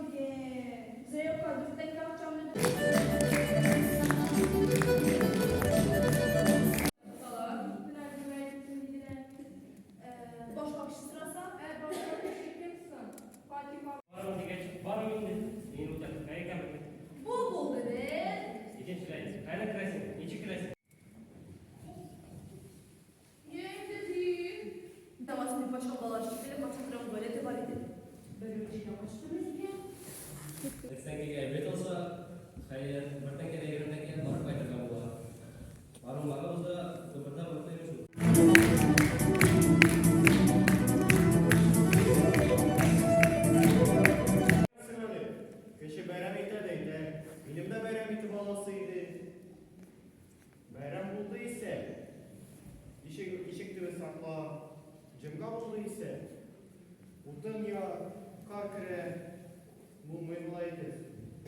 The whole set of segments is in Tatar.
икән. Заявка дүрт тәңкә акчамны. Тоталар. Менә миңа әйтсен диделәр. Башка кеше сораса? Ә башка кеше кем соң? Фатиха. Барам дигәч, барам инде. Мин утыр, кая икән? Бу булды бер. Икенчедән, каян керәсең, ничек керәсең? Бер тәңкәгә әйбәт алса, хәер, бер тәңкәдә 20 тәңкә барып кайтырга була. Паромнарыбыз да тыпырдап үтми шул. Кеше бәйрәм итә дә итә. Минем дә бәйрәм итеп аласы иде. Бәйрәм булды исә, ишек, ишек төбе сакла. Җомга булды исә, утын яр, кар керә. Булмый болай итеп.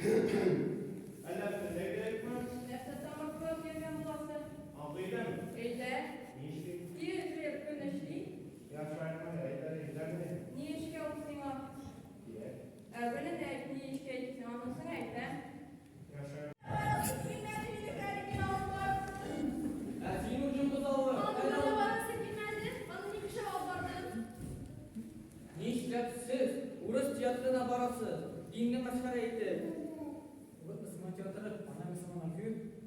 Әллә бөтенләй кирәкме? Нәрсә тамак йөргән буласы? Абыйдамы? Өйдә. Ни эшли? Ир көн эшли. Яхшы айтма, әйт әле, өйдәме? Ни эшкә ул сиңа? Кирәк. Әүвәлен әйт, ни эшкә икән, анысын әйтәм. Яхшы. Ә син үзең бозаулы. Нишләп сез урыс театрына барасыз? Динне мәсхәрә итеп. Урыс мөселман театры, анда мөселманнар күп.